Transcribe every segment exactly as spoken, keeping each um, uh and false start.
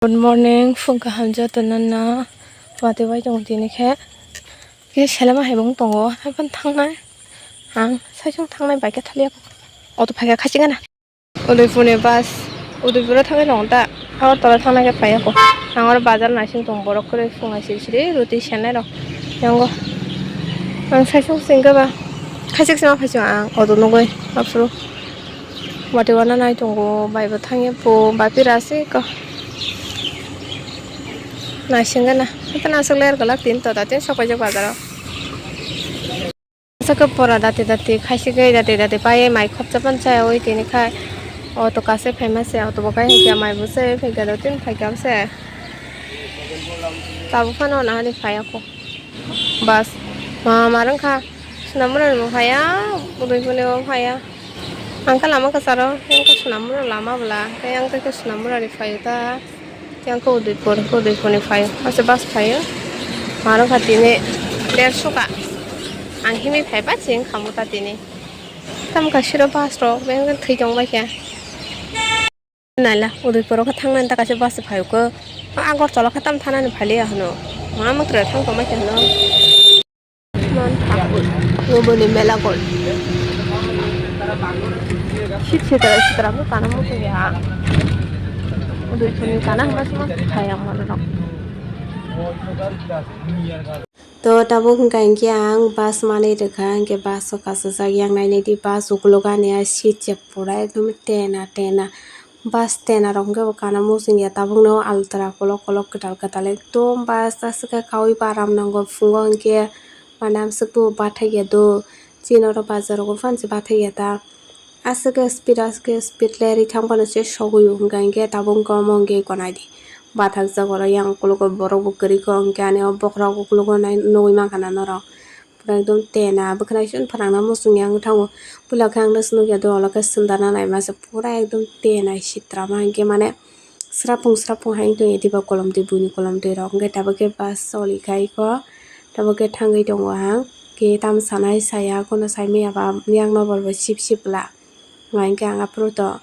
Good morning, phung kaham joto no no. Watwi bai tongo tini khe. Khe selema hai bo wng tongo, haikhe thangnai. Ang saichung thangnai bai khe thaliya. Auto phaikha khachingana. Udaipur ni bus, Udaipur o thangwi rong ta. Agartala thangnai khe phaiya kho. Ang oro bazar naising tong borok kwrwi phung hai siri siri roti senai rok. Yango. Ang saichung singkhe ba. Khaisik sima phaichung ang auto nugwi. Aphuru. Watwi wana nai tongo, bai bo thangya po, bapira se ko. Naisingana. Ito nasuk ler galak tin to, datin sok paijak bazaro. Saka pora dati dati, khaisi gai dati dati, pai mai khopsa pan chaya oi tini khai. Auto kase phaima se, auto bo kai hikya mai bo se, phaikya datin phaikya se. Tabuk phano nahani phaiya ko. Bus ma ma rwng kha. Sonamura ni bo phaiya, Udaipur ni bo phaiya. Ang khe lama kwcharo, ang khe Sonamura lama bwla, tei ang khe Sonamura ni phaio ta. Tei ang khe Udaipur, Udaipur ni phaio. Ase bus phaio. Ma rwng kha tini dersho ka. Ang himwi phaiba chwng khamu ta tini. Tamo kha siro bus rok, beng beng thwi tong bai khe. Naila, Udaipur o khe thangnani ta kaisa bus phai khe. Agartala khe tam thanani phai liya hwno. Ma mukra thang tongma khe hwno. Man thakur, nuboni mela gol. Sit sitra sitra mo kana mo ya. Udaipur ni kana hwnba se ma thaya mo rok. To tabuk hwnkha hinkhe ang bus manwi rwkha, hinkhe bus o kasijak yang nainai di bus ukulok ani a seat se pura ekdom tena tena. Bus tena rok hinkhe bo kana muchungya, tabukno altra kolok kolok kwtal kwtal ekdom bus aswk khe kaui baram nango, phungo hinkhe manamswk bo bathakya do, chini oro bazar rogo phano se bathakya ta. Aswk speed, aswk speed lerwi thang phano se sogwi o, hwnka hinkhe tabuk wngkha omo hinkhe konai di. Bathakjak oro yang ukologo borok bo kwrwi kho, hinkhe ani o bokhorok ukologo nai nugwi mankha na norok. Pura ekdom tena bwkhwnai se phwrangna muchungya wng thango. Puila khe ang no se nukya do, ulo khe sundana naima se pura ekdom tena sitra ma hinkhe mane. Srapung srapung hai wng tongya diba kolom twi buini kolom twi rok, hwnkhe tabuk khe bus choli khai kho, tabuk khe thangwi tongo ang, khe tamo sanai saya, kono saimanya ba yang no bol bo sip sip la, hwnkhe ang aphuru to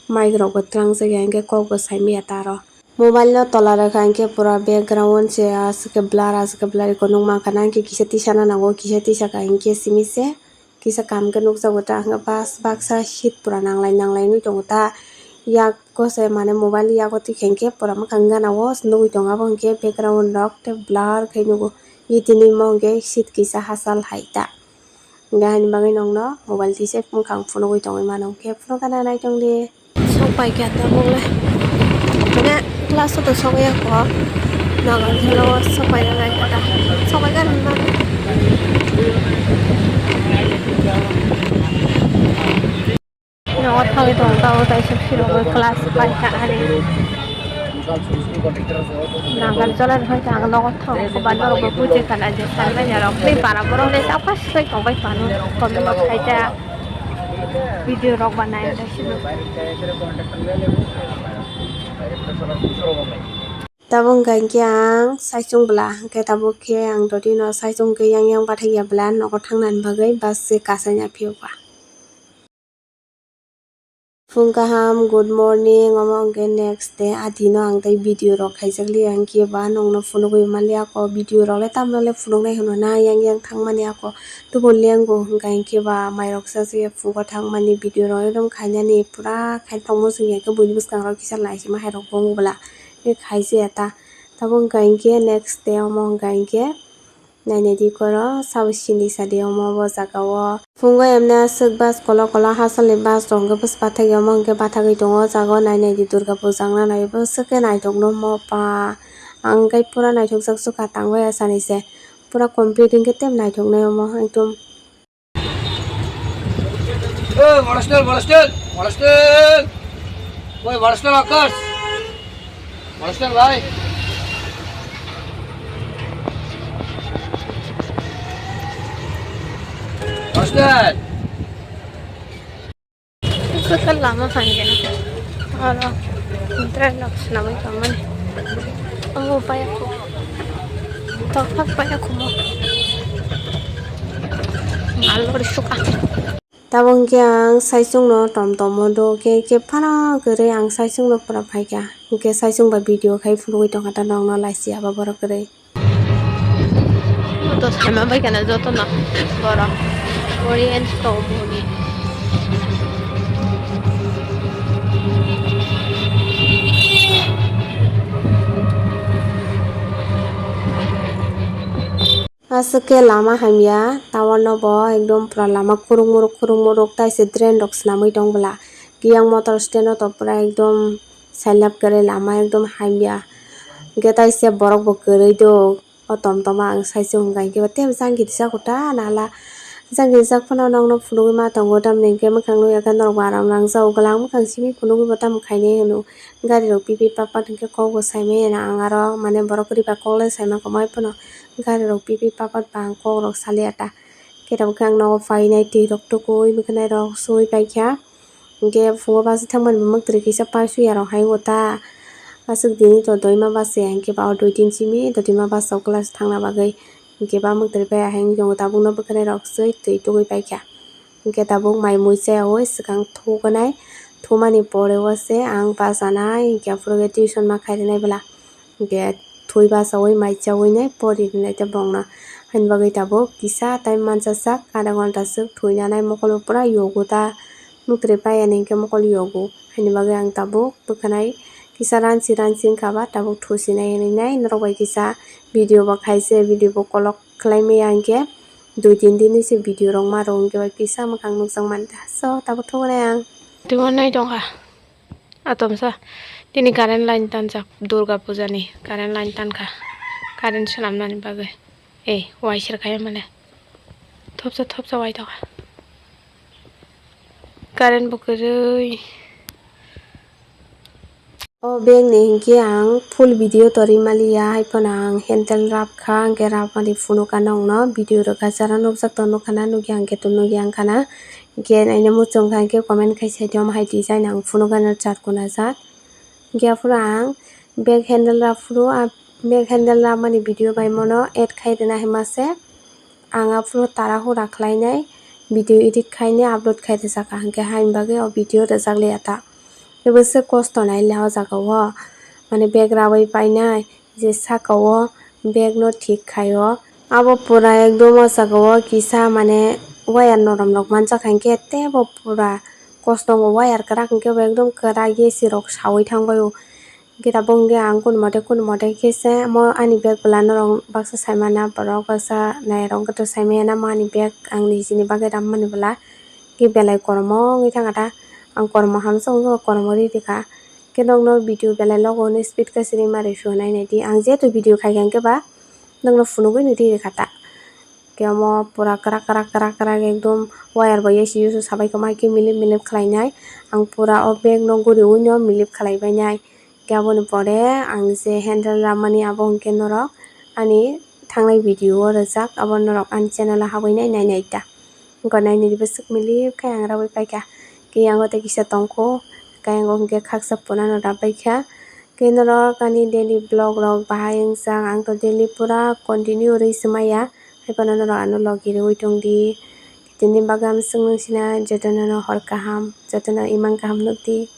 mic rok bo twlang jakya, hwnkhe kok bo saimanya ta aro. Mobile no tola rwkha, hwnkhe pura background se aswk khe blur, aswk khe blur iko nukmankha na, hwnkhe kisa tisana nango, kisa tisaka hinkhe simi se. Kisa kam khe nukjago ta, hwnkhe bus baksa seat pura nanglai nanglai wngwi tongo ta. Yago se mane mobile yago twi khe hinkhe pura mwkhang gana o nugwi tongo, abo hinkhe background rok tei blur khe nugo. Itini mo hinkhe seat kisa hachal hai ta. Hwnkhe haini bagwi nokno mobile twi se mwkhang phunugwi tongwi mano, hwnkhe phunukgana naitongdi. Sok pai kha tabuk le. Mane class o to sok ya kho. Nagarjula o sok pai nai kha ta. Sok pai kha hinma. Nogo thangwi tongo ta o tai sok siro bo class pai kha ani. Nagarjula ni hoi ta ang nogo thang kho ba norok bo buji kha na je sal bai ya rok tei para borok le ta pas soi tong bai phano comment bo khai ta. Video rok ba nai ta sino. Tabuk hwnkha hinkhe ang saichung bwla, hinkhe tabuk khe ang dodino saichung khe yang yang bathakya bwla nogo thangnani bagwi bus se kachaina phiyokha. Phung kaham, good morning, omo hwnkhe next day, adino ang tei video rok khaijak liya, hinkhe ba nokno phunugwi manliya kho, video rok le tamno le phunuknai hwno na, yang yang thangmani ako. Tubun lengbo hwnkha hinkhe ba mairok chajakya phugo thangmani video rok ekdom khainani pura khaitokma chwngya khe buini bwskango kisa laisima hairok bo wng bwla khe khaijaya ta. Tabuk hwnkha hinkhe next day omo hwnkha hinkhe nainai di koro sabo sini sadi omo bo jaga o. Phungo emne aswk bus kolok kolok hasalni bus rok hwnkhe bus bathagwi omo hwnkhe bathagwi tongo o jaga o nainai di durga puja wngna nai bwswk khe naithok no mo pa ang khe pura naithok jak sukha tangwi asani se. Pura complete hinkhe tei naithoknai omo ekdom. Oi, Modestel, Modestel, Modestel. Oi, Modestel Akash. Modestel bhai. Modestel. Khe lama phan gana. Aro train rok swnamwi tongmani. Omo paya kho. Tokphak paya kho mo. Malor suka. Tabuk hwnkhe ang saichung no tom tom o do khe, khe phano kwrwi ang saichung no pura phaikha, hwnkhe saichung bai video khai phunugwi tongkha ta nokno laisi abo borok kwrwi. Moto sama bai kana joto no borok Orient tongmani. Aswk khe lama hamya, tower no bo ekdom pura lama khuruk muruk, khuruk muruk, taise drain rok swnamwi tong bwla. Kiyang motor stand o to pura ekdom sailap kwrwi lama ekdom hamya. Hwnkhe taise borok bo kwrwi do, o tom tom ang saichung hwnkha hwnkhe bo tei jang kisa kuta nala. Jang rijak phano nokno phunugwi ma tongo, tamni hwnkhe mwkhang nukya khe norok bo aram rang jago, gwlang mwkhang simi phunugwi bo tamo khainai hwnwi gari rok pipit papat hwnkhe kok bo saimanya ang aro mane borok kwrwi bai kok le saimang kha mai phano gari rok pipit papat ba ang kok rok salia ta. Khe tabuk khe ang nogo phainai twi rok tukui mwkhwnai rok suwi paikha. Hwnkhe phungo bus thangmani bo mwktwrwi kisa paisuyarok hai ota. Aswk dini to doima bus se hwnkhe ba o dui tin simi doima bus o class thangna bagwi. Hwnkhe ba mwktwrwi bai ahai wngwi tongo tabukno bwkhwnai rok swi twi tugwi paikha. Hwnkhe tabuk mai mui chayaui swkang thugnai. Thumani pore o se ang bachanai hwnkhe aphuru khe tuition ma khairwnai bwla. Hwnkhe thwi bachaui mai chaui nai pori rwnai tei bongno. Haini bagwi tabuk kisa time manchajak, adha ghonta swk thwinanai mokol bo pura yogo ta, mwktwrwi paiya ni hwnkhe mokol yogo. Haini bagwi ang tabuk bwkhanai kisa ranchi ranchi wngkha ba tabuk thusinai hinwi nai norok bai kisa video bo khaise, video bo kolok khlai maya hwnkhe dui tin din se video rok ma rw hwnkhe bai kisa mwkhang nukjak manta. So tabuk thugnai ang. Twi wanai tongkha. Atomsa, tini current line tanjak, Durga Puja ni current line tankha, current swnamnani bagwi. Ei, wai sir kaya male. Thopsa, thopsa wai tokha. Current bo kwrwi. O bag ni hinkhe ang full video torwi maliya, hai phano ang handle rap kha, hwnkhe rap mani phunukha nokno video rwkha, jara nukjak tong nukha na, nukya hwnkhe to nukya wngkha na. Hwnkhe naina muchung kha hwnkhe comment khai sai di, omo hai design ang phunukgana char kuna jak. Hwnkhe aphuru ang bag handle rw phuru, ah, bag handle rwmani video bai mono add khai rwna hima se ang aphuru tara hura khlainai video edit khainai upload khai rwjak kha, hwnkhe haini bagwi o video rwjak liya ta. Tei bwswk kosto nai le o jaga o, mane bag rawi painai je saka o bag no thik khai o. Abo pura ekdom o jaga o kisa mane wire norom rok manjak hai khe tei bo pura kosto wngo, wire kwrak hwnkhe bo ekdom kwrak A C rok sawi thangbai o. Hwnkhe tabuk hwnkhe ang kunu mote kunu mote khe se mo ani bag bwla norok baksa saimana borok baksa nairok wngkhe to saimaya na mo ani bag ang nijini bagwi rammani bwla. Hwnkhe belai kormo wngwi thangkha ta, ang kormo hamsok wngkhe kormo ri rikha. Khe nokno video belai logo hwnwi speed khe siri mari suinai naidi. Ang jeto video khaikha hwnkhe ba nokno phunugwi nw ri rikha ta. Khe omo pura kwrak kwrak kwrak kwrak ekdom wire bai yasi yusu sabai khe mai khe milip milip khlainai. Ang pura o bag no guriwi no milip khlai bainai. Khe aboni pore ang je handle ramani abo hwnkhe norok ani thangnai video o rwjak, abo norok ani channel o habwi nai nainai ta. Wngkha nainwi bwswk milip khe ang rabwi paikha. Khe yango tei kisa tongkho, khe yango hwnkhe khaksa phunano rap baikha. Khe norok ani daily vlog rok bahai wngjak, ang to daily pura continue rwi swmaiya, hai phano norok ano logi rwi tongdi. Tini bagwi ang swngno sina jotono no hor kaham, jotono imang kaham nukdi.